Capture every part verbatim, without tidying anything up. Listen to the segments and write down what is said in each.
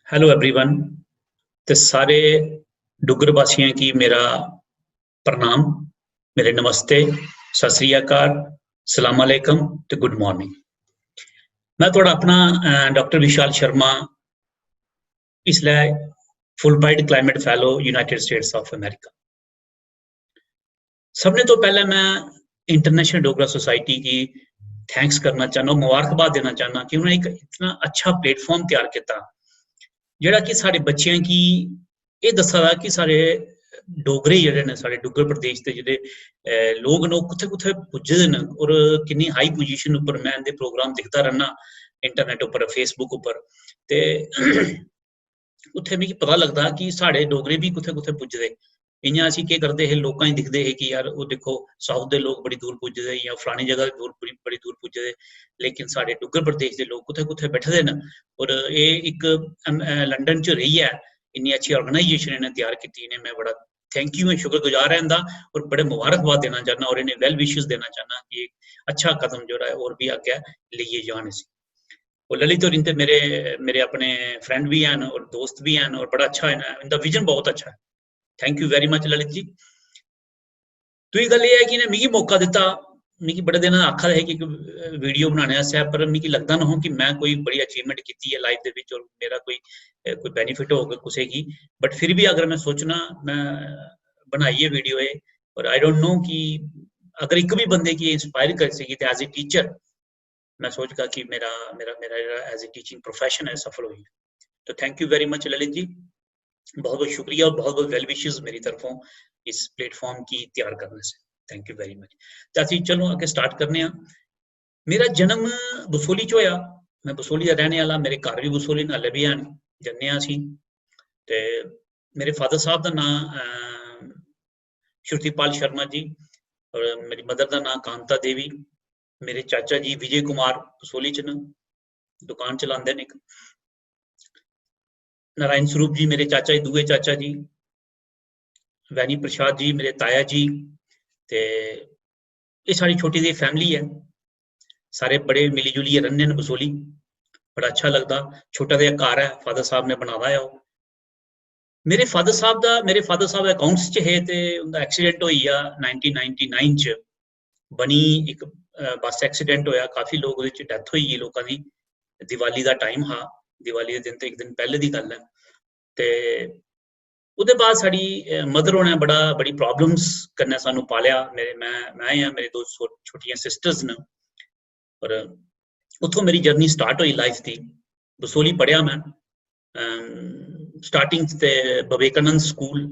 Hello everyone, ते सारे डुग्गर वासियों की मेरा प्रणाम, मेरे नमस्ते, सत श्री अकाल, सलाम अलैकुम ते गुड मॉर्निंग। मैं थोड़ा अपना डॉक्टर विशाल शर्मा, इसलिए Fulbright climate fellow, United status of America. सबने तो पहले मैं इंटरनेशनल डोगरा सोसाइटी की थैंक्स करना चाहना, मुबारकबाद देना चाहना कि उन्हें एक इतना अच्छा प्लेटफॉर्म तैयार किया, जेह्ड़ा कि साढ़े बच्चें गी एह् दस्सा दा कि साढ़े डोगरे जेह्ड़े न, साढ़े डुग्गर प्रदेश दे जेह्ड़े लोग न, ओह् कुत्थै कुत्थै पुज्जे दे न और किन्नी हाई पोजीशन उप्पर। मैं इंदे प्रोग्राम दिखदा रैह्ना इंटरनेट उप्पर, फेसबुक उप्पर, ते उत्थै मिगी पता लगदा कि साढ़े डोगरे बी कुत्थै कुत्थै पुज्जे दे। इ'यां असी केह् करदे हे, लोकां गी दिखदे हे कि यार ओह् दिक्खो, साउथ दे लोक बड़ी दूर पुज्जे दे जां फलानी जगह दूर, बड़ी दूर पुज्जे दे, लेकिन साढ़े डुग्गर प्रदेश दे लोक कुत्थै कुत्थै बैठे दे न। और एह् इक लंडन च रेहियै इन्नी अच्छी ऑर्गेनाइजेशन इ'नें त्यार कीती, इ'नें, मैं बड़ा थैंक यू ऐ, शुक्रगुजार ऐ इंदा, और बड़े मुबारकबाद देना चाहना और इ'नें वेल विशेस देना चाहना कि अच्छा कदम जेह्ड़ा ऐ और बी अग्गै लेइयै जान इसी। और ललित होर इंदे मेरे मेरे अपने फ्रेंड बी हैन और दोस्त बी हैन और बड़ा अच्छा है, इंदा विजन बहुत अच्छा है। Thank you very much Lalit ji. दूई गल्ल एह् ऐ कि इ'नें मिगी मौका दित्ता, मिगी बड़े दिन आखा दे हे कि वीडियो बनाने आस्तै, पर मिगी लगदा ना हो कि मैं कोई बड़ी अचीवमेंट कीती ऐ लाइफ दे बिच और मेरा कोई कोई बेनिफिट होग कुसै गी। बट फिर भी अगर मैं सोचना, मैं बनाई ऐ वीडियो एह्, और आई डोंट नो कि अगर इक भी बंदे गी इंस्पायर करी सकी ते एज ए टीचर मैं सोचगा कि मेरा मेरा मेरा जेह्ड़ा एज ए टीचिंग प्रोफेशन है सफल होई। तो thank you very much Lalit ji, बहुत बहुत शुक्रिया और बहुत बहुत वेल विशेस मेरी तरफों इस प्लेटफॉर्म की तैयार करने से। Thank you very much. ते असी चलो अग्गें स्टार्ट करने आं। मेरा जन्म बसोली च होया, मैं बसोली दा रैहने आह्ला, मेरे घर बी बसोली न, हल्ले बी हैन, जन्ने आं असी। ते मेरे फादर साहब दा नां श्रुतिपाल शर्मा जी और मेरी मदर दा नां कांता देवी। मेरे चाचा जी विजय कुमार बसोली च न, दुकान चलांदे न इक। नारायण स्वरूप जी मेरे चाचा जी, दूए चाचा जी, वैनी प्रसाद जी मेरे ताया जी। ते एह् साढ़ी छोटी जेही फैमिली ऐ, सारे बड़े मिली जुलियै रैह्ने न बसोली, बड़ा अच्छा लगदा। छोटा जेहा घर ऐ, फादर साहब ने बनाए दा ऐ ओह्। मेरे फादर साहब दा मेरे फादर साहब अकाउंट्स च हे ते उं'दा एक्सीडेंट होई गेआ नाइनटीन नाइनटी नाइन च। बनी इक बस एक्सीडेंट होया, काफी लोक ओह्दे च डेथ होई गेई लोकां दी। दिवाली दा टाइम हा, दिवाली दे दिन ते इक दिन पैह्ले दी गल्ल ऐ। ते ओह्दे बाद साढ़ी मदर होरें बड़ा बड़ी प्रॉब्लम्स कन्नै सानू पालेआ। मेरे मैं मैं आं, मेरे दो छोटियां सिस्टर्स न। पर उत्थों मेरी जर्नी स्टार्ट होई लाइफ दी। बसोली पढ़ेआ मैं स्टार्टिंग ते विवेकानंद स्कूल,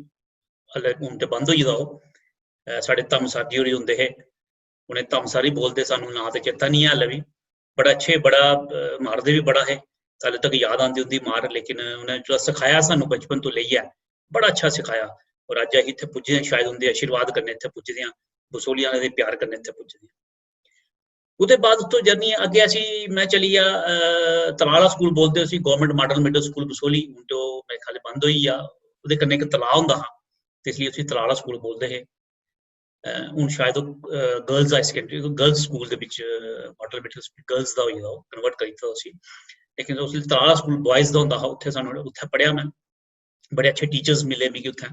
हून ते बंद होई गेदा ओह्। साढ़े धम्म सर जी होर होंदे हे, उ'नें धम्म सर ही बोलदे, सानू नांऽ ते चेता निं ऐ हाल्ले बी। बड़ा अच्छे, बड़ा मारदे बी बड़ा हे। हाल्ले तक याद आंदी उं'दी मार, लेकिन उ'नें जेह्ड़ा सखाया सानू बचपन तो लेइयै, बड़ा अच्छा सखाया। और अज्ज अस इत्थै पुज्जे आं, शायद उं'दे आशीर्वाद कन्नै इत्थै पुज्जे दे आं, बसोली आह्लें दे प्यार कन्नै इत्थै पुज्जे दे आं। ओह्दे बाद उत्थों जर्नी अग्गें असी, मैं चली गेआ तलाला स्कूल बोलदे उसी, government model middle school Basohli, हून ते ओह् मेरे ख्याल बंद होई गेआ। ओह्दे कन्नै इक तलाऽ होंदा हा, ते इसलिए उसी तलाला स्कूल बोलदे हे। हून शायद ओह् girls high secondary, girls school दे बिच, मॉडल मिडल स्कूल गर्ल्स दा होई गेदा, ओह् कन्वर्ट करी दित्ता उसी। लेकिन उसलै तलाला स्कूल बॉयज दा होंदा हा, उत्थै सानू उत्थै पढ़ेआ मैं। बड़े अच्छे टीचर्स मिले मिगी उत्थै।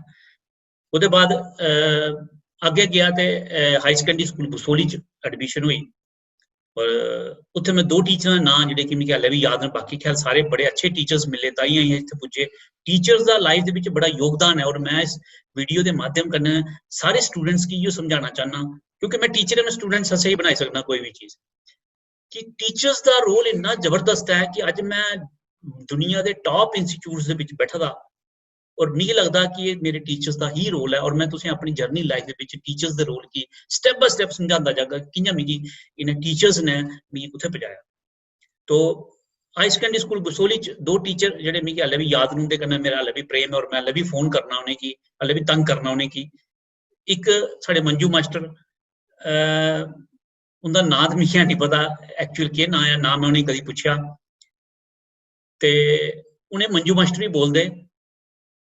ओह्दे बाद अग्गें गेआ ते हाई सकैंडरी स्कूल बसोली च एडमिशन होई। और उत्थै मैं दो टीचरां दे नांऽ जेह्ड़े कि मिगी हाल्ले बी याद न, बाकी खैर सारे बड़े अच्छे टीचर्स मिले, ताइयें अस इत्थै पुज्जे। टीचर्स दा लाइफ दे बिच बड़ा योगदान ऐ और मैं इस वीडियो दे माध्यम कन्नै सारे स्टूडेंट्स गी इयो समझाना चाहना, क्योंकि मैं टीचर ऐ, मैं स्टूडेंट्स आस्तै ही बनाई सकना कोई बी चीज, कि टीचर्स दा रोल इन्ना जबरदस्त ऐ कि अज्ज मैं दुनिया दे टॉप इंस्टीट्यूट्स दे बिच बैठे दा और मिगी लगदा कि एह् मेरे टीचर्स दा ही रोल ऐ। और मैं तुसें अपनी जर्नी लाइफ दे बिच टीचर्स दे रोल गी स्टैप बाय स्टैप समझांदा जागा कि कि'यां मिगी इ'नें टीचर्स ने मिगी कुत्थै पजाया। तो हाई सकैंडरी स्कूल बसोली च दो टीचर जेह्ड़े मिगी हाल्ले बी याद न, उं'दे कन्नै मेरा हाल्ले बी प्रेम ऐ और मैं हाल्ले बी फोन करना उ'नेंगी, हाल्ले बी तंग करना उ'नेंगी। इक साढ़े मंजू मास्टर, उं'दा नांऽ ते मिगी है निं पता, एक्चुअल केह् नांऽ ऐ, ना मैं उ'नेंगी कदी पुच्छेआ। ते उ'नें मंजू मास्टर बी बोलदे,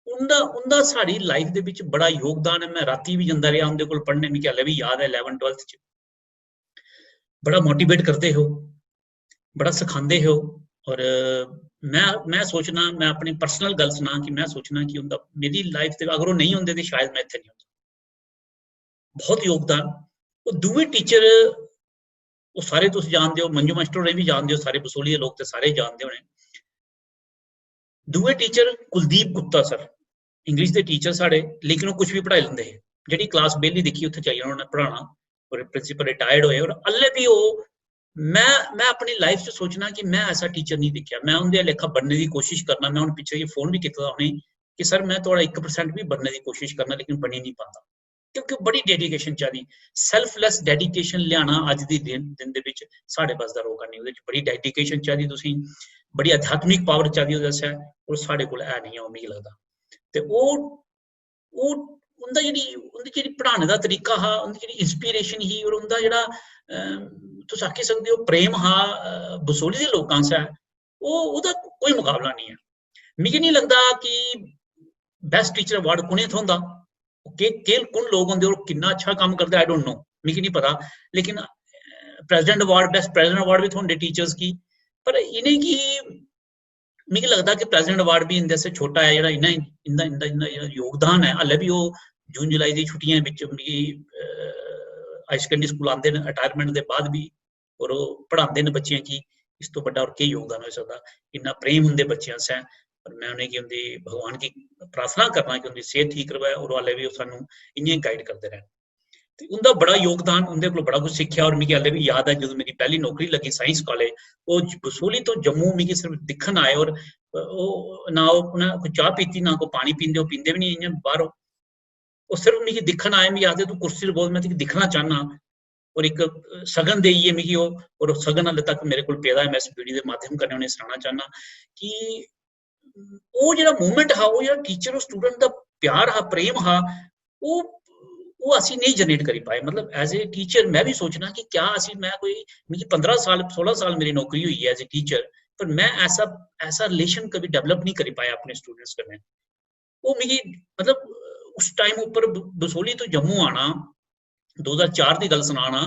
उं'दा उं'दा साढ़ी लाइफ दे बिच बड़ा योगदान ऐ। मैं रातीं बी जंदा रेहा उं'दे कोल पढ़ने, मिगी हाल्ले बी याद ऐ इलैवन ट्वैल्थ च। बड़ा मोटिवेट करदे हे ओह्, बड़ा सखांदे हे ओह्। और मैं मैं सोचना, मैं अपनी पर्सनल गल्ल सनां कि मैं सोचना कि उं'दा, मेरी लाइफ ते अगर ओह् नेईं होंदे ते शायद मैं इत्थै नेईं होंदा। बहुत योगदान। ओह् दूए टीचर, ओह् सारे तुस जानदे ओ, मंजू मास्टर होरें बी जानदे ओ, सारे बसोहली दे लोक ते सारे जानदे होने। दूए teacher Kuldeep Gupta sir, English दे टीचर साढ़े, लेकिन ओह् कुछ बी पढ़ाई लैंदे हे। जेह्ड़ी क्लास बेह्ली दिक्खी, उत्थै जाइयै उ'नें पढ़ाना। और प्रिंसिपल रिटायर्ड होए, और अल्ले बी ओह्, मैं मैं अपनी लाइफ च सोचना कि मैं ऐसा टीचर नहीं दिक्खेआ। मैं उं'दे लेखा बनने दी कोशिश करना। मैं उ'नें पिच्छे जे फोन भी कीता उ'नेंगी कि सर, मैं थोड़ा इक परसेंट भी बनने दी कोशिश करना, लेकिन बनी नहीं पाता, क्योंकि बड़ी डेडिकेशन चाहिदी। सेल्फलेस डेडिकेशन लियाना अज्ज दी दिन दिन दे ਵਿੱਚ ਸਾਡੇ ਬਸ ਦਾ ਰੋਗ ਨਹੀਂ। ਉਹਦੇ ਚ ਬੜੀ ਡੈਡੀਕੇਸ਼ਨ ਚਾਹੀਦੀ, ਤੁਸੀਂ ਬੜੀ ਆਧਿਆਤਮਿਕ ਪਾਵਰ ਚਾਹੀਦੀ ਉਹਦੇ ਸੇ, ਉਹ ਸਾਡੇ ਕੋਲ ਹੈ ਨਹੀਂ ਹੈ, ਉਹ ਮੈਨੂੰ ਲੱਗਦਾ। ਤੇ ਉਹ ਉਹ ਉਹਦਾ ਜਿਹੜੀ ਉਹਦੀ ਜਿਹੜੀ ਪੜ੍ਹਾਉਣ ਦਾ ਤਰੀਕਾ ਹੈ, ਉਹਦੀ ਜਿਹੜੀ ਇੰਸਪੀਰੇਸ਼ਨ ਹੀ, ਔਰ ਉਹਦਾ ਜਿਹੜਾ ਅਹ, ਤੁਸੀਂ ਆਖੀ ਸਕਦੇ ਹੋ ਪ੍ਰੇਮ ਹੈ ਅਹ, ਬਸੋਹਲੀ ਦੇ ਲੋਕਾਂ ਸੇ, ਉਹ ਉਹਦਾ ਕੋਈ ਮੁਕਾਬਲਾ ਨਹੀਂ ਹੈ। मिगी नहीं लगदा कि बेस्ट टीचर अवार्ड कु'नें थ्होंदा, कि केह् कु'न लोक होंदे और किन्ना अच्छा कम्म करदे, आई डोंट नो, मिगी नहीं पता। लेकिन president award, best president award भी थ्होंदे टीचर्स गी, पर इ'नेंगी, मिगी लगदा कि प्रेसिडेंट अवार्ड भी इंदे आस्तै छोटा ऐ, जेह्ड़ा इन्ना इंदा इंदा इंदा जेह्ड़ा योगदान ऐ। हाले बी ओह् जून जुलाई दी छुट्टियें बिच मिगी हाई सकैंडरी स्कूल आंदे न रिटायरमेंट दे बाद बी, और ओह् पढ़ांदे न बच्चें गी। इस तो बड्डा और केह् योगदान होई सकदा? इन्ना प्रेम उंदे बच्चें आस्तै। और मैं उ'नेंगी, उंदी, भगवान गी प्रार्थना करना कि उंदी सेह्त ठीक रवै और हाले बी ओह् सानू इ'यां गाइड करदे रैह्न। ते उंदा बड़ा योगदान, उंदे कोल बड़ा कुछ सिक्खेआ। और मिगी हाले बी याद ऐ, जदूं मेरी पैह्ली नौकरी लग्गी साइंस कालेज, ओह् ज-, बसोहली तो जम्मू मिगी सिर्फ दिक्खन आए। और ओह् ना ओह् उ'नें कोई चाह् पीती, ना कोई पानी पींदे, ओह् पींदे बी निं इ'यां बाह्रों। ओह् सिर्फ मिगी दिक्खन आए, मिगी आखदे, "तूं कुर्सी पर बौह्, मैं तुगी दिक्खना चाह्न्नां।" और इक सगन देइयै मिगी ओह्, और सगन हाले तक मेरे कोल पेदा ऐ, मैं इस वीडियो दे माध्यम कन्नै उ'नेंगी सनाना चाह्न्नां कि ओह् जेह्ड़ा मोमेंट हा, ओह् जेह्ड़ा टीचर और स्टूडेंट दा प्यार हा, प्रेम हा, ओह्, ओह् असी नेईं जनरेट करी पाए। मतलब, एज ए टीचर मैं भी सोचना कि क्या असी, मैं कोई, मिगी पंदरां साल, सोलां साल मेरी नौकरी होई ऐ एज ए टीचर, पर मैं ऐसा, ऐसा रिलेशन कभी डेवलप नहीं करी पाया अपने स्टूडेंट्स कन्नै। ओह् मिगी, मतलब, उस टाइम उप्पर ब-, बसोहली तो जम्मू आना, दो ज्हार चार दी गल्ल सनाना,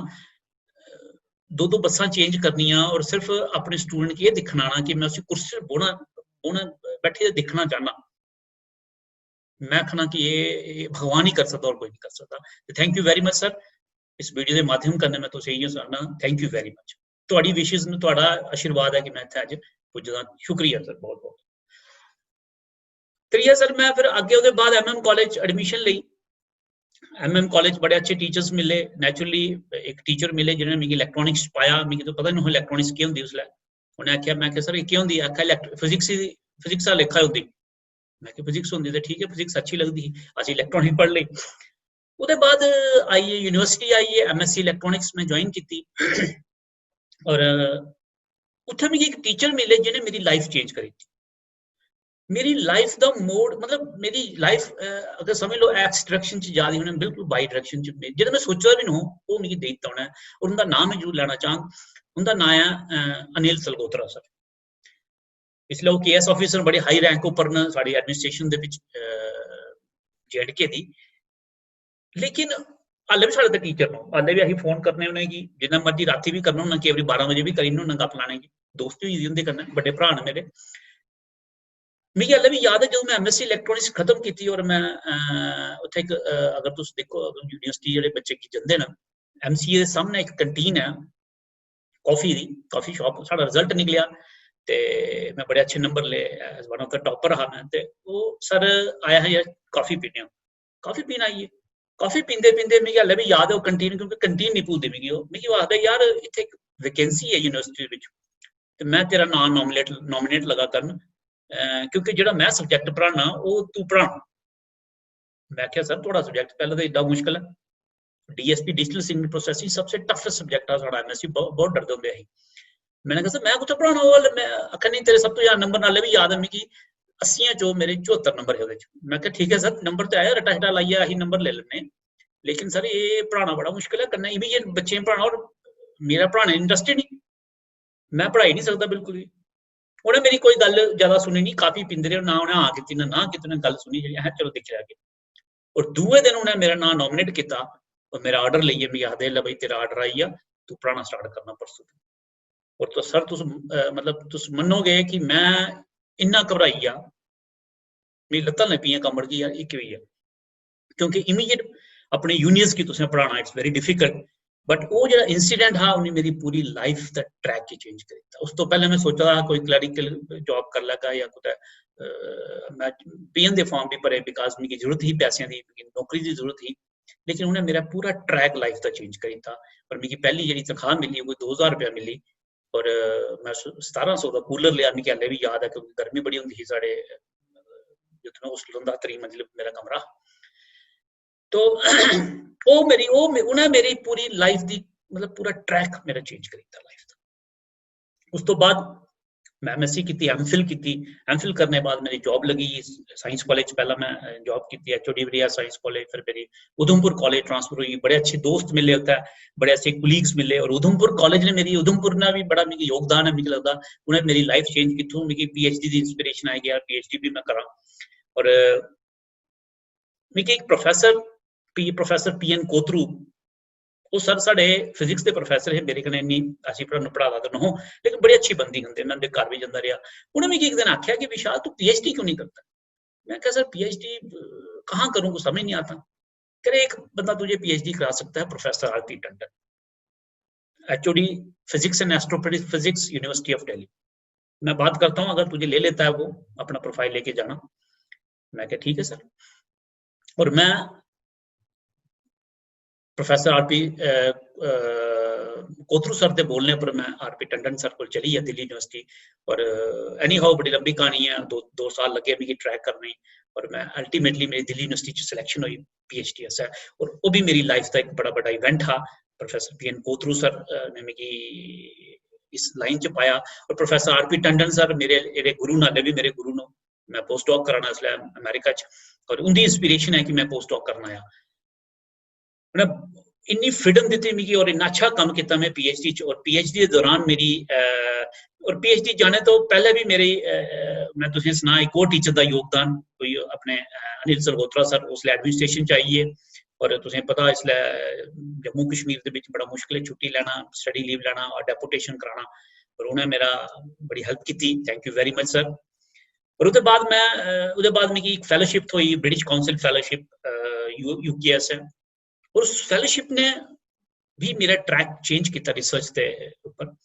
दो दो बस्सां चेंज करनियां और सिर्फ अपने स्टूडेंट गी एह् दिक्खना आना कि मैं उसी कुर्सी पर बौह्ना, बौह्ना, बैठे दे दिक्खना चाह्न्नां। मैं आखना कि एह्, एह् भगवान ही करी सकदा, और कोई नहीं करी सकदा। ते thank you very much sir, इस वीडियो दे माध्यम कन्नै मैं तुसें इ'यै सनाना, thank you very much। थुआढ़ी विशेस न, थुआढ़ा आशीर्वाद ऐ कि मैं इत्थै अज्ज पुज्जे दा। शुक्रिया सर, बहुत बहुत। त्रीया सर, मैं फिर अग्गें ओह्दे बाद एमएम कालेज एडमिशन लेई। एमएम कालेज बड़े अच्छे टीचर्स मिले, नेचुरली इक टीचर मिले जिन्होंने मिगी इलेक्ट्रॉनिक्स पाया। मिगी तो पता नहीं इलेक्ट्रॉनिक्स केह् होंदी उसलै। उ'नें आखेआ, मैं आखेआ, "सर, एह् केह् होंदी?" आखेआ, "इलेक्ट्रो-, फिजिक्स दी, फिजिक्स दा लेखा होंदी।" मैं आखेआ, "फिजिक्स होंदी ते ठीक ऐ, फिजिक्स अच्छी लगदी ही, अस इलेक्ट्रॉनिक पढ़ लेई।" ओह्दे बाद I university I, MSc electronics मैं ज्वाइन कीती। और उत्थै मिगी इक टीचर मिले जि'नें मेरी लाइफ चेंज करी दित्ती। मेरी लाइफ दा मोड़, मतलब, मेरी लाइफ, अ, अगर समझ लो, एक्स डायरेक्शन च जा दी, उ'नें बिल्कुल वाई डायरेक्शन च, में, जेह्ड़ा में सोचे दा बी नेईं हा, ओह् मिगी देई दित्ता उ'नें। और उं'दा नाम में जरूर लैना चाह्ङ, उं'दा नांऽ ऐ, अ, अनिल सलगोत्रा सर। इसलै ओह् केएएस ऑफिसर, बड़े हाई रैंक उप्पर न साढ़ी एडमिनिस्ट्रेशन दे बिच, अ, जेएंडके दी। लेकिन हाले बी साढ़े ते टीचर न, हाले बी असीं फोन करने उ'नेंगी, जिन्ना मर्जी रातीं बी करना होन्ना, केईं बारी बारां बजे बी करी ओड़ना होन्ना गप्प लाने गी। दोस्ती होई दी उं'दे कन्नै, बड्डे भ्राऽ न मेरे। मिगी हाले बी याद ऐ, जदूं में एमएससी इलेक्ट्रॉनिक्स खत्म कीती और में, अ, उत्थै इक, अ, अगर तुस दिक्खो, अगर यूनिवर्सिटी जेह्ड़े बच्चे की जंदे न, एमसीए दे सामनै इक कैंटीन ऐ, कॉफी दी, कॉफी शॉप, साढ़ा रिजल्ट निकलेआ ते में बड़े अच्छे नंबर ले, as one of the topper हा में। ते ओह् सर आया हा, "यार, कॉफी पीने आं।" कॉफी पीन आइए। कॉफी पींदे पींदे मिगी हाले बी याद ऐ ओह् कैंटीन, क्योंकि कैंटीन नहीं भुलदी मिगी ओह्। मिगी ओह् आखदा, "यार, इत्थै इक वैकेंसी ऐ यूनिवर्सिटी बिच, ते मैं तेरा नांऽ नॉमिनेट, नॉमिनेट लगा करन, अ, क्योंकि जेह्ड़ा मैं सब्जैक्ट पढ़ाना, ओह् तू पढ़ाना।" मैं आखेआ, "सर, थुआढ़ा सब्जैक्ट पैह्लें ते एड्डा मुश्कल ऐ, डीएसपी, डिजिटल सिग्नल प्रोसेसिंग, सबसे टफेस्ट सब्जैक्ट हा साढ़ा एमएससी, बहुत, बहुत डरदे होंदे असीं।" मैंने कहा, "सर, मैं कुत्थै पढ़ाना ओह्?" मैं आखेआ, "नहीं, तेरे सब तो ज्यादा नंबर, नाले भी याद है मिगी, अस्सियां चो मेरे चौहत्तर नंबर हे ओह्दे च।" मैं आखेआ, "ठीक ऐ सर, नंबर ते आया, रट्टा शट्टा लाइयै असीं नंबर लेई लैन्ने, लेकिन सर, एह् पढ़ाना बड़ा मुश्कल ऐ, कन्नै इ'यै बच्चें गी पढ़ाना, और मेरा पढ़ाने च इंटरस्ट ही नहीं, मैं पढ़ाई नहीं सकदा बिल्कुल बी।" उ'नें मेरी कोई गल्ल ज्यादा सुनी नहीं, कॉफी पींदे रेह्, ना उ'नें हां कीती, ना ना कीती, उ'नें गल्ल सुनी जेह्ड़ी, "अहें, चलो दिक्खी लैगे।" और दूए दिन उ'नें मेरा नांऽ नॉमिनेट कीता और मेरा आर्डर लेइयै मिगी आखदे, "लै भाई, तेरा आर्डर आई गेआ, तू पढ़ाना स्टार्ट करना परसों।" और तो सर तुस, अ, मतलब तुस मन्नोगे कि मैं इन्ना घबराई गेआ, मेरी लत्तां लगी पेइयां कम्बन कि यार एह् केह् होई गेआ, क्योंकि इमीडिएट अपने जूनियर्स गी तुसें पढ़ाना, it's very difficult। बट ओह् जेह्ड़ा इंसिडेंट हा, उन्नै मेरी पूरी लाइफ दा ट्रैक गी चेंज करी दित्ता। उस तो पैह्लें में सोचा दा हा कोई क्लरिकल जॉब करी लैगा जां कुतै, अ, में पीएन दे फार्म बी भरे, बिकाज मिगी जरूरत ही पैसें दी, मिगी नौकरी दी जरूरत ही। लेकिन उन्नै मेरा पूरा ट्रैक लाइफ दा चेंज करी दित्ता। और मिगी पैह्ली जेह्ड़ी तनखाह मिली, ओह् कोई दो ज्हार रपेआ मिली। और, अ, में स-, सतारां सौ दा कूलर लेआ, मिगी हाल्ले बी याद ऐ, क्योंकि गर्मी बड़ी होंदी ही साढ़े, अ, जित्थै में होस्टल रौंह्दा हा, त्री मंजिल मेरा कमरा। तो ओह् मेरी, ओह् मे-, उन्नै मेरी पूरी लाइफ दी, मतलब, पूरा ट्रैक मेरा चेंज करी दित्ता लाइफ दा। उस तो बाद में एमएससी कीती, एमफिल कीती। एमफिल करने बाद मेरी जॉब लगी साइंस कॉलेज। पैह्ला में, अ, जॉब कीती एचओडी बी रेहा साइंस कॉलेज, फिर मेरी उधमपुर कॉलेज ट्रांसफर होई। बड़े अच्छे दोस्त मिले उत्थै, बड़े अच्छे कुलीग्स मिले, और उधमपुर कॉलेज ने मेरी, उधमपुर ने बी बड़ा मिगी योगदान ऐ, मिगी लगदा उ'नें मेरी लाइफ चेंज कीती। मिगी पीएचडी दी इंस्पिरेशन आई कि यार पीएचडी बी में करां। और, अ, मिगी इक प्रोफेसर, पी, प्रोफेसर पीएन कोतरू, ओह् सर साढ़े फिजिक्स दे प्रोफेसर हे, मेरे कन्नै इन्नी अच्छी पढ़ा-, पढ़ादा ते नहो, लेकिन बड़ी अच्छी बनदी ही उं'दे, में उं'दे घर बी जंदा रेहा। उ'नें मिगी इक दिन आखेआ कि "विशाल, तू पीएचडी क्यों नहीं करता?" मैं कहा, "सर, पीएचडी, अ, कहाँ करूँ, कुछ समझ नहीं आता।" कह रहे, "एक बंदा तुझे पीएचडी करा सकता है, professor RP Tandon, HOD physics and astrophysics, university of Delhi. मैं बात करता हूँ, अगर तुझे ले लेता है वो, अपना प्रोफाइल लेके जाना।" मैं कहा, "ठीक है सर।" और मैं प्रोफेसर आरपी, अ, अ, कोथरू सर दे बोलने पर मैं आरपी टंडन सर कोल चली गेआ दिल्ली यूनिवर्सिटी। और, अ, एनी हाउ, बड़ी लंबी कहानी ऐ, दो, दो साल लग्गे मिगी ट्रैक करने गी, और मैं अल्टीमेटली मेरी दिल्ली यूनिवर्सिटी च सिलेक्शन होई पीएचडी आस्तै। और ओह् बी मेरी लाइफ दा इक बड़ा बड्डा इवेंट हा। प्रोफेसर पीएन कोथरू सर, अ, ने मिगी इस लाइन च पाया, और प्रोफेसर आरपी टंडन सर मेरे जेह्ड़े गुरु न, हाल्ले बी मेरे गुरु न। मैं पोस्ट डॉक करा ना इसलै अमेरिका च, और उं'दी इंस्पिरेशन ऐ कि मैं पोस्ट डॉक करना आया। उ'नें इन्नी फ्रीडम दित्ती मिगी और इन्ना अच्छा कम्म कीता मैं पीएचडी च। और पीएचडी दे दौरान मेरी, अ, और पीएचडी जाने तो पैह्ले बी मेरी, अ, अ, मैं तुसें सनां, इक होर टीचर दा योगदान, कोई अपने, अ, अनिल सलगोत्रा सर उसलै एडमिनिस्ट्रेशन च आई गे, और तुसें पता इसलै जम्मू कश्मीर दे बिच बड़ा मुश्किल ऐ छुट्टी लैना, स्टडी लीव लैना और डेपुटेशन कराना, और उ'नें मेरा बड़ी हेल्प कीती। Thank you very much sir। और ओह्दे बाद मैं, अ, ओह्दे बाद मिगी इक फेलोशिप थ्होई, ब्रिटिश काउंसिल फेलोशिप, अ, यू-, यूकेएस ऐ। और उस फेलोशिप ने भी मेरा ट्रैक चेंज कीता रिसर्च दे उप्पर।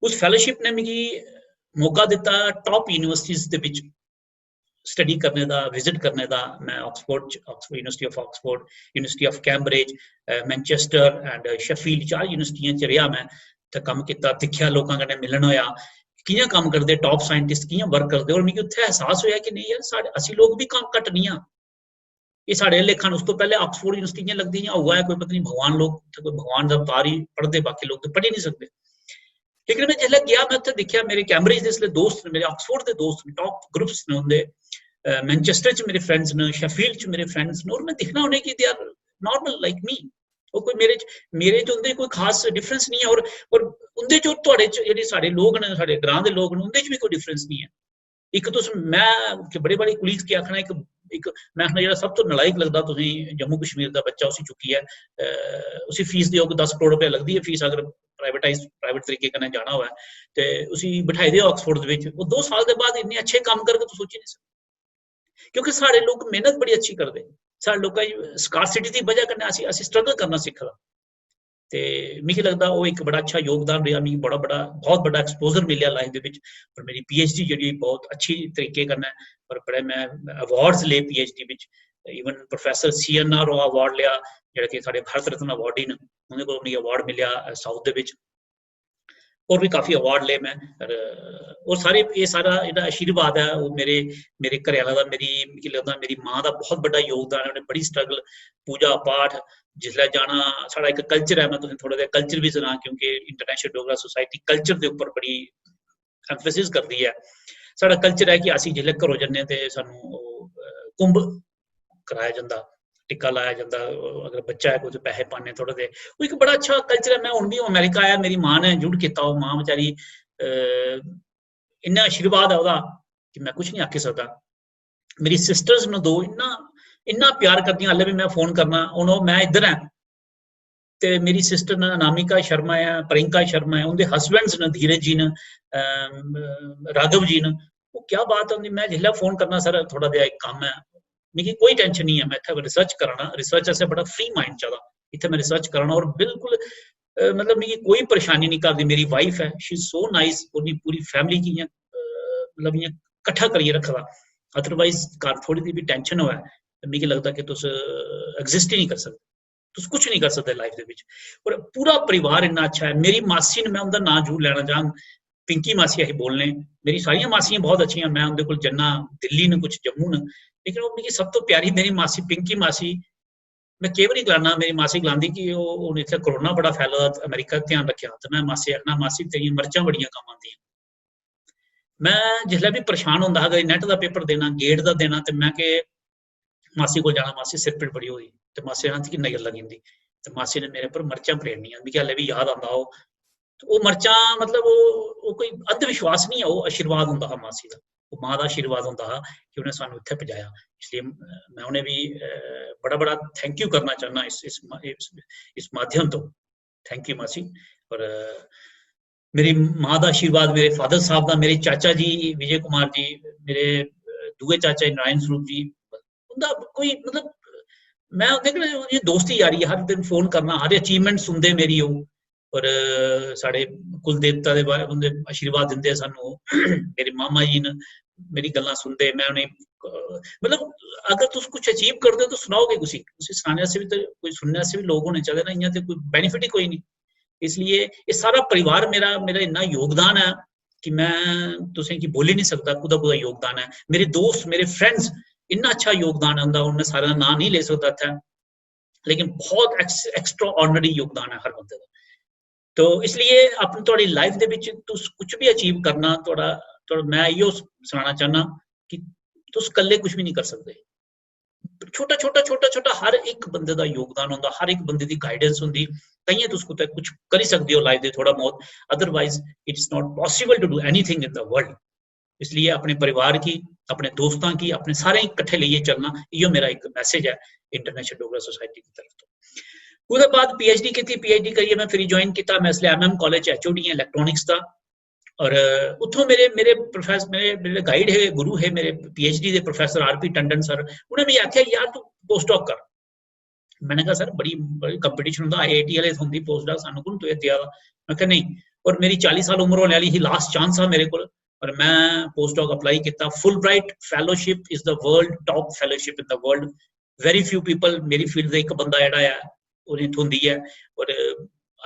उस फेलोशिप ने मिगी मौका दित्ता टॉप यूनिवर्सिटीज दे बिच स्टडी करने दा, विजिट करने दा। मैं ऑक्सफोर्ड च, Oxford, university of Oxford, university of Cambridge, a, Manchester and Sheffield, चार यूनिवर्सिटियां च रेहा मैं। उत्थै कम्म कीता, दिक्खेआ, लोकां कन्नै मिलन होएआ, कि'यां कम्म करदे टॉप साइंटिस्ट, कि'यां वर्क करदे। और मिगी उत्थै एहसास होएआ कि नेईं यार, साढ़े, असी लोक बी कम्म घट्ट निं आं। एह् साढ़े लेखा न। उस तो पैह्ले ऑक्सफोर्ड यूनिवर्सिटी इ'यां लगदी इ'यां उ'ऐ कोई पता निं भगवान, लोक उत्थै कोई भगवान दा अवतार ही पढ़दे, बाकी लोक ते पढ़ी निं सकदे। लेकिन मैं जिसलै गेआ, मैं उत्थै दिक्खेआ, मेरे कैम्ब्रिज दे इसलै दोस्त न, मेरे ऑक्सफोर्ड दे दोस्त न, टॉप ग्रुप्स न उं'दे। अ, मैनचेस्टर च मेरे फ्रेंड्स न, शेफील्ड च मेरे फ्रेंड्स न, और मैं दिक्खना उ'नेंगी, they are normal like me। ओह् कोई मेरे च, मेरे च उं'दे कोई खास डिफरेंस निं ऐ। और, और उं'दे च और थुआढ़े च जेह्ड़े साढ़े लोक न, साढ़े ग्रां दे लोक न, उं'दे च बी कोई डिफरेंस निं ऐ। इक तुस, मैं कि बड़े बारी कुलीग्स गी आखना, इक, इक मैं आखना, जेह्ड़ा सब तो नलायक लगदा तुसेंगी जम्मू कश्मीर दा बच्चा, उसी चुक्कियै, अ, उसी फीस देओ, कोई दस करोड़ रपेआ लगदी ऐ फीस, अगर प्राइवेटाइज, प्राइवेट तरीके कन्नै जाना होऐ, ते उसी बठाई देओ ऑक्सफोर्ड दे बिच, ओह् दो साल दे बाद इन्ने अच्छे कम्म करग, तुस सोची निं सकदे। क्योंकि साढ़े लोक मेहनत बड़ी अच्छी करदे, साढ़े लोकां दी स्कार्सिटी दी बजह कन्नै असी, असी स्ट्रगल करना सिक्खे दा। ते मिगी लगदा ओह् इक बड़ा अच्छा योगदान रेहा, मिगी बड़ा बड़ा, बहुत बड्डा एक्सपोजर मिलेआ लाइफ दे बिच। और मेरी पीएचडी जेह्ड़ी बहुत अच्छी तरीके कन्नै, और बड़े मैं अवार्ड्स ले पीएचडी बिच, इवन प्रोफेसर सीएनआर अवार्ड लेआ, जेह्ड़ा कि साढ़े भारत रत्न अवार्डी न, उं'दे कोल मिगी अवार्ड मिलेआ, अ, साउथ दे बिच। और भी काफी अवार्ड ले मैं। और, और सारे, ये सारा जेह्ड़ा आशीर्वाद ऐ, ओह् मेरे, मेरे घरै आह्ला दा, मेरी, मिगी लगदा मेरी मां दा बहुत बड्डा योगदान ऐ। उ'नें बड़ी स्ट्रगल, पूजा पाठ, जिसलै जाना, साढ़ा इक कल्चर ऐ, मैं तुसें थोह्ड़ा जेहा कल्चर बी सनां, क्योंकि इंटरनेशनल डोगरा सोसाइटी कल्चर दे उप्पर बड़ी एम्फेसिस करदी ऐ। साढ़ा कल्चर ऐ कि असीं जिसलै घरों जन्ने ते सानूं ओह्, अ, कुंभ कराया जंदा, टिक्का लाया जंदा, अगर बच्चा ऐ कोई ते पैहे पाने थोह्ड़े दे। ओह् इक बड़ा अच्छा कल्चर ऐ। मैं हुन बी अमेरिका आया, मेरी मां ने इंट्रोड्यूस कीता, ओह् मां बेचारी, अ, इन्ना आशीर्वाद ऐ ओह्दा कि मैं कुछ निं आखी सकदा। मेरी सिस्टर्स न दो, इन्ना, इन्ना प्यार करदियां, हाल्ले बी मैं फोन करना, हुन ओह्, मैं इद्धर ऐं, ते मेरी सिस्टर न अनामिका शर्मा ऐ, प्रियंका शर्मा ऐ, उं'दे हस्बैंड्स न धीरज जी न, अम, राघव जी न। ओह् क्या बात होंदी, में जिसलै फोन करना, "सर, थोह्ड़ा जेहा इक कम्म ऐ।" मिगी कोई टेंशन निं ऐ, में इत्थै रिसर्च करा ना, रिसर्च आस्तै बड़ा फ्री माइंड चाहिदा, इत्थै में रिसर्च करा ना। और बिल्कुल, अ, मतलब, मिगी कोई परेशानी निं घर दी। मेरी वाइफ ऐ, she is so nice, उन्नी पूरी फैमिली गी इ'यां, अ, मतलब, इ'यां कट्ठा करियै रक्खे दा। अदरवाइज घर थोह्ड़ी दी बी टेंशन होऐ ते मिगी लगदा कि तुस एग्जिस्ट ही निं करी सकदे, तुस कुछ निं करी सकदे लाइफ दे बिच। और पूरा परिवार इन्ना अच्छा ऐ। मेरी मासी न, में उं'दा नांऽ जरूर लैना चाह्ङ, पिंकी मासी असीं बोलने। मेरी सारियां मासियां बहुत अच्छियां, में उं'दे कोल जन्ना, दिल्ली न, कुछ जम्मू न, लेकिन ओह् मिगी सब तो प्यारी मेरी मासी पिंकी मासी। में केईं बारी गलाना, मेरी मासी गलांदी कि ओह्, "हून इत्थै कोरोना बड़ा फैला दा, अमेरिका दा ध्यान रक्खेआ।" ते में मासी आखना, "मासी, तेरियां मर्चां बड़ियां कम्म आंदियां।" में जिसलै बी परेशान होंदा हा, कदें नेट दा पेपर देना, गेट दा देना, ते में के मासी कोल जाना, "मासी, सिर पीड़ बड़ी होई।" ते मासी ने आखना, "किन्ना चिर लग्गी जंदी?" ते मासी ने मेरे पर मर्चां परेड़नियां। मिगी हाले बी याद आंदा ओह्। ते ओह् मर्चां, मतलब, ओह्, ओह् कोई अंधविश्वास निं ऐ, ओह् आशीर्वाद होंदा हा मासी दा, ओह् मां दा आशीर्वाद होंदा हा कि उ'नें सानूं इत्थै पजाया। इसलिए में उ'नें बी, अ, बड़ा, बड़ा थैंक यू करना चाह्न्नां इस, इस, इस, इस माध्यम तो। थैंक यू मासी। और, अ, मेरी मां दा आशीर्वाद, मेरे फादर साहब दा, मेरे चाचा जी विजय कुमार जी, मेरे, अ, दूए चाचा जी नारायण स्वरूप जी, उं'दा कोई, मतलब, में उं'दे कन्नै, उं'दी दोस्ती यारी ऐ, हर दिन फोन करना, हर अचीवमेंट सुनदे मेरी ओह्। और, अ, साढ़े कुल देवता दे बारे, उं'दे आशीर्वाद दिंदे सानूं ओह्। मेरे मामा जी न, मेरी गल्लां सुनदे, में उ'नें, अ, मतलब, अगर तुस कुछ अचीव करदे ओ, तो सनाओगे कुसी? उसी सनाने आस्तै बी ते कोई, सुनने आस्तै बी लोक होने चाहिदे ना, इ'यां ते कोई बेनिफिट ही कोई निं। इसलिए एह् सारा परिवार मेरा, मेरा इन्ना योगदान ऐ कि में तुसें गी बोली निं सकदा, कुदा, कुदा योगदान ऐ। मेरे दोस्त, मेरे फ्रेंड्स, इन्ना अच्छा योगदान ऐ उं'दा, हून में सारें दा नांऽ निं लेई सकदा इत्थै, लेकिन बहुत एक्स-, extraordinary योगदान ऐ हर बंदे दा। तो इसलिए अपनी, थुआढ़ी लाइफ दे बिच तुस कुछ बी अचीव करना, थुआढ़ा, थुआढ़ा, में इ'यो सनाना चाह्न्नां कि तुस कल्ले कुछ बी निं करी सकदे। छोटा, छोटा, छोटा, छोटा हर इक बंदे दा योगदान होंदा, हर इक बंदे दी गाइडेंस होंदी, ताइयें तुस कुतै कुछ करी सकदे ओ लाइफ दे थोह्ड़ा बहुत। Otherwise, it's not possible to do anything in the world। इसलिए अपने परिवार गी, अपने दोस्तां गी, अपने सारें गी कट्ठे लेइयै चलना, इ'यो मेरा इक मैसेज ऐ इंटरनेशनल डोगरा सोसाइटी दी तरफ तो। ओह्दे बाद पीएचडी कीती, पीएचडी करियै में फिर ज्वाइन कीता, में इसलै एमएम कालेज एचओडी इलेक्ट्रॉनिक्स दा। और, अ, उत्थों मेरे, मेरे प्रोफेसर, मेरे, मेरे गाइड हे, गुरु हे मेरे, पीएचडी दे प्रोफेसर आरपी टंडन सर, उ'नें मिगी आखेआ, "यार, तू पोस्ट डॉक कर।" मैंने कहा, "सर, बड़ी, बड़ी कंपटीशन होंदा, आईआईटी वाले थ्होंदी पोस्ट डॉक, सानू कु'न तुसें देआ दा?" मैं कहा, "नहीं।" और मेरी चाली साल उम्र होने वाली ही, लास्ट चांस था मेरे को, और मैं पोस्ट डॉक अप्लाई किया। Fulbright fellowship is the world top fellowship in the world। Very few people, मेरी फील्ड दे एक बंदा जेह्ड़ा ऐ, उ'नें थ्होंदी ऐ। और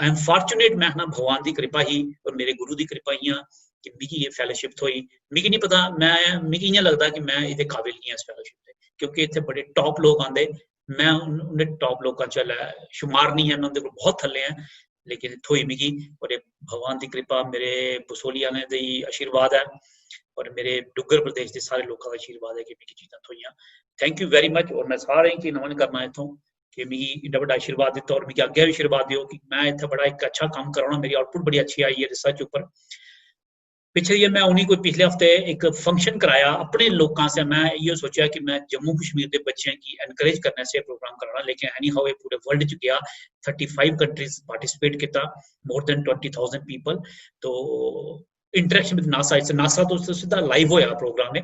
आई एम फॉर्चुनेट, मैं आखना भगवान दी कृपा ही और मेरे गुरु दी कृपा हियां कि मिगी एह् फैलोशिप थ्होई। मिगी नहीं पता, मैं, मिगी इ'यां लगदा कि मैं एह्दे काबिल नहीं आं इस फैलोशिप दे, क्योंकि इत्थै बड़े टॉप लोक आंदे। मैं उन-, उं'दे टॉप लोकां च इसलै शुमार नहीं ऐ, मैं उं'दे कोल बहुत थल्ले आं, लेकिन थ्होई मिगी। और एह् भगवान दी कृपा, मेरे बसोली आह्लें दी आशीर्वाद ऐ और मेरे डुग्गर प्रदेश दे सारे लोकां दा आशीर्वाद ऐ कि मिगी चीजां थ्होइयां। Thank you very much. और मैं सारें गी नमन करना इत्थों कि मिगी इन्ना बड्डा आशीर्वाद दित्ता और मिगी अग्गें बी आशीर्वाद देओ कि मैं इत्थै बड़ा इक अच्छा कम्म करा ना। मेरी आउटपुट बड़ी अच्छी आई ऐ रिसर्च उप्पर। पिच्छे जेही मैं उ'नें कोई पिछले हफ्ते इक फंक्शन कराया अपने लोकां आस्तै। मैं इ'यो सोचेआ कि मैं जम्मू कश्मीर दे बच्चें गी एनकरेज करने आस्तै प्रोग्राम कराना, लेकिन एनी हाउ एह् पूरे वर्ल्ड च गेआ, थर्टी फाइव कंट्रीज पार्टिसिपेट कीता, more than twenty thousand people. तो इंटरेक्शन विद नासा, इस नासा तो सिद्धा लाइव होया प्रोग्राम है।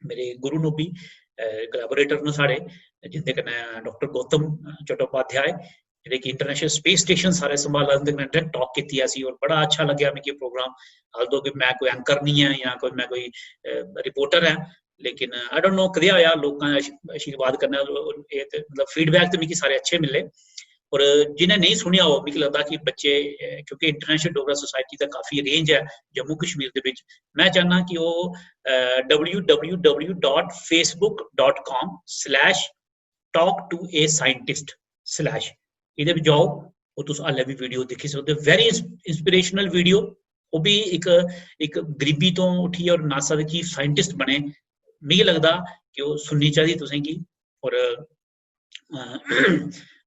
मेरे गुरु नोबी कोलैबोरेटर न साढ़े, जिंदे कन्नै डॉक्टर गौतम चट्टोपाध्याय, जेह्ड़े कि इंटरनेशनल स्पेस स्टेशन सारे संभाला, उं'दे कन्नै डायरेक्ट टॉक कीती असी और बड़ा अच्छा लग्गेआ मिगी प्रोग्राम। आल्दो कि मैं कोई एंकर नहीं ऐ जां कोई, मैं कोई रिपोर्टर ऐ, लेकिन आई डोंट नो कदेहा होया, लोकां दा आशी-, आशीर्वाद कन्नै एह् ते, मतलब, फीडबैक ते मिगी सारे अच्छे मिले। और जिन्हें नहीं सुनेआ हो, मिगी लगदा कि बच्चे, अ, क्योंकि इंटरनेशनल डोगरा सोसाइटी दा काफी रेंज ऐ जम्मू कश्मीर दे बिच, मैं चाहना कि ओह्, अ, W W W dot Facebook dot com slash talk to a scientist slash, एह्दे पर जाओ, ओह् तुस हाले बी वीडियो दिक्खी सकदे ओ। वेरी इंस्पिरेशनल वीडियो, ओह् बी इक, इक गरीबी तो उठियै और नासा दे चीफ साइंटिस्ट बने। मिगी लगदा कि ओह् सुननी चाहिदी तुसेंगी और, अ,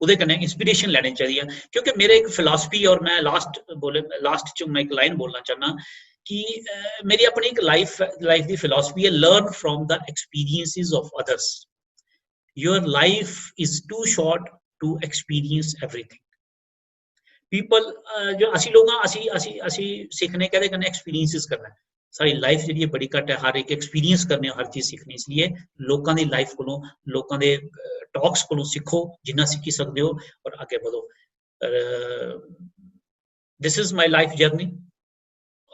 ओह्दे कन्नै इंस्पिरेशन लैनी चाहिदी ऐ, क्योंकि मेरे इक फिलासफी, और मैं लास्ट बोले, लास्ट च मैं इक लाइन बोलना चाहना कि, अ, मेरी अपनी इक लाइफ, लाइफ दी फिलासफी है, learn from the experiences of others। Your life is too short to experience everything। People जो असी लोग आं, असी असी असी सीखने कैह्दे कन्नै? एक्सपीरियंसिस कन्नै। साढ़ी लाइफ जेह्ड़ी ऐ बड़ी घट्ट ऐ, हर इक एक्सपीरियंस करने, हर चीज सीखने। इसलिए लोकां दी लाइफ कोलों, लोकां दे टॉक्स कोलों सीखो, जिन्ना सीखी सकदे हो, और अग्गें बधो। This is my life journey.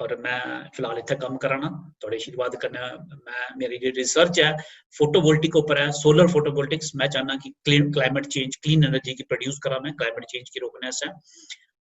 और मैं फिलहाल इत्थै कम्म करा ना, थोड़े आशीर्वाद कन्नै। मैं, मेरी जेह्ड़ी रिसर्च ऐ फोटोवोल्टिक उप्पर ऐ, सोलर फोटोवोल्टिक्स। मैं चाहना कि क्लाइमेट चेंज, क्लीन एनर्जी गी प्रोड्यूस करां मैं, क्लाइमेट चेंज गी रोकने आस्तै।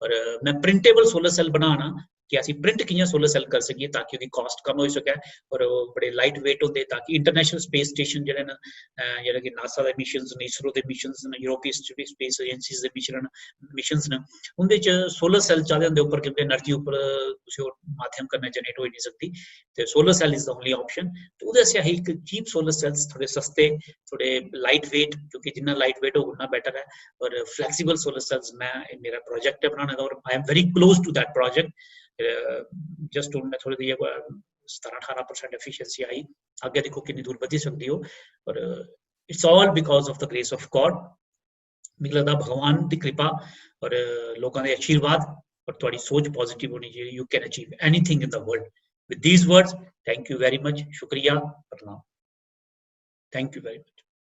और मैं प्रिंटेबल सोलर सेल बनाना कि असी प्रिंट कि'यां सोलर सेल करी सकिए ताकि ओह्दी कॉस्ट कम होई सकै और ओह् बड़े लाइट वेट होंदे, ताकि इंटरनेशनल स्पेस स्टेशन जेह्ड़े न, अ, जेह्ड़ा कि नासा दे मिशंस न, इसरो दे मिशंस न, यूरोपीय स्पेस एजेंसीज दे मिशन, मिशंस न, उं'दे च सोलर सेल चाढ़े होंदे उप्पर, क्योंकि एनर्जी उप्पर कुसै होर माध्यम कन्नै जनरेट होई निं सकदी। ते solar cell is the only option. ते ओह्दे आस्तै असें इक चीप सोलर सेल्स, थोह्ड़े सस्ते, थोह्ड़े लाइट वेट, क्योंकि जिन्ना लाइट वेट होग उन्ना बेटर ऐ। और फ्लैक्सीबल सोलर सेल्स मैं, मेरा प्रोजेक्ट ऐ बनाने दा, और I am very close to that project। Just हून मैं थोह्ड़ी देर, सतारां ठारां परसेंट एफिशिएंसी आई, अग्गें दिक्खो किन्नी दूर बधी सकदी हो। और it's all because of the grace of God। मिगी लगदा भगवान दी कृपा और लोकां दे आशीर्वाद और थुआड़ी सोच पॉजिटिव होनी चाहिए। You can achieve anything in the world with these words। Thank you very much। शुक्रिया। प्रणाम। Thank you very much।